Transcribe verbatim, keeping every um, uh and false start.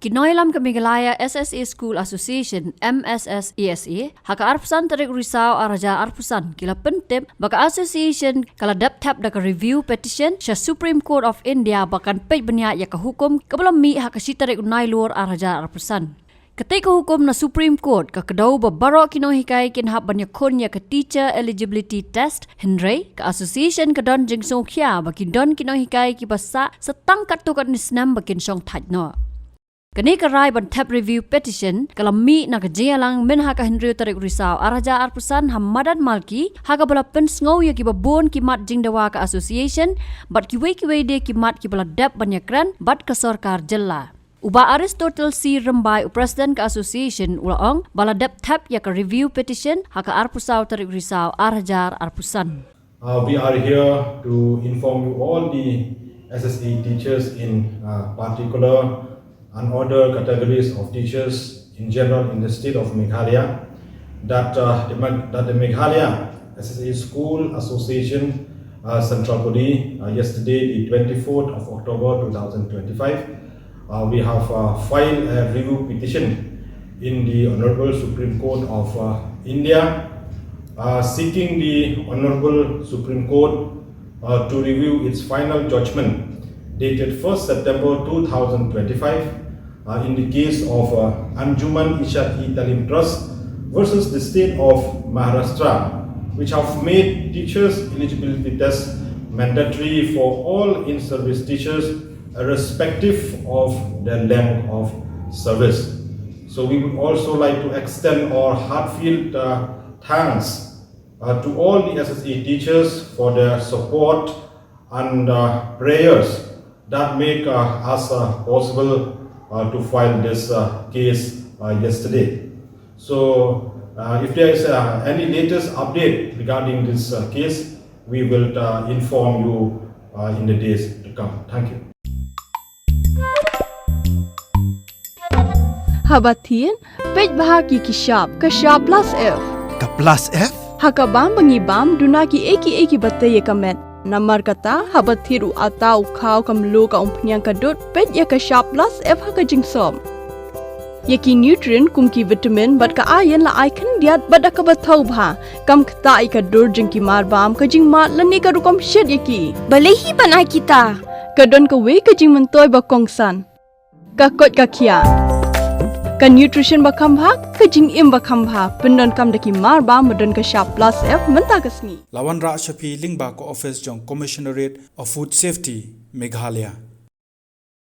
Ki nongïalam ka Meghalaya S S A School Association, M S S A S A, ha ka arphew san tarik Risaw arhajar arphew san, ki la pyntip ba ka association ka la dep thep da ka review petition sha Supreme Court of India ba kan peit bniah ïa ka hukum kaba la mih ha ka shi tarik u Nailur arhajar arphew san. Katei ka hukum na Supreme Court ka kdew ba baroh ki nonghikai kin hap ban ïakhun ïa ka teacher eligibility test, hynrei ka association ka don jingsngewkhia ba ki don ki nonghikai kiba sah sa tang katto katne snem ba kin shong thait noh. Kane ka rai ban thep review petition ka la mih na ka jingïalang mynha ka hynriew tarik Risaw arhajar arphew san ha madan Malki, ha kaba la pynsngew ïa kiba bun ki mat jingdawa ka association bad kiwei kiwei de ki mat kiba la dep ban ïakren bad ka sorkar jylla. U Bah Aristotle C Rymbai, u president ka association, u la ong ba la dep thep ïa ka review petition ha ka arphew saw tarik Risaw arhajar arphew san. Uh, we are here to inform you all, the S S A teachers in, uh, particular, and other categories of teachers in general in the state of Meghalaya, that, uh, the, Meg- that the Meghalaya S S A School Association, uh, Centrapudi, uh, yesterday, the twenty-fourth of October two thousand twenty-five, uh, we have, uh, filed a review petition in the Honorable Supreme Court of, uh, India, uh, seeking the Honorable Supreme Court, uh, to review its final judgment dated first September two thousand twenty-five, uh, in the case of, uh, Anjuman Ishat-e-Talim Trust versus the State of Maharashtra, which have made teachers' eligibility tests mandatory for all in-service teachers, irrespective of their length of service. So we would also like to extend our heartfelt, uh, thanks, uh, to all the S S A teachers for their support and, uh, prayers that make, uh, us, uh, possible, uh, to file this, uh, case, uh, yesterday. So, uh, if there is, uh, any latest update regarding this, uh, case, we will, uh, inform you, uh, in the days to come. Thank you. Haba thied, peit bha ki ki shap, ka shap plus F. Ka plus F? Ha ka bam ba ngi bam, duna ki ei ki ei kiba tei ïa ka met. Namar kata, haba thied u atta u khaw ka mluh ka umphniang ka dud, peit ïa ka shap plus F ha ka jingsop. Ïa ki nutrient kum ki vitamin bad ka iron la ai khyndiat bad da kaba thaw bha. Kam ktah ïa ka dur jong ki mar bam, ka jingmad lane ka rukom shet ïa ki. Balei hi ban ai kita? Ka don kawei ka jingmyntoi ba kongsan. Ka koit ka khiah. Ka nutrition ba kham bha, ka jingim ba kham bha. Pyndonkam da ki mar bam ba don ka shap plus F mynta ka sngi. La wanrah sha phi lyngba ka office jong Commissionerate of Food Safety, Meghalaya.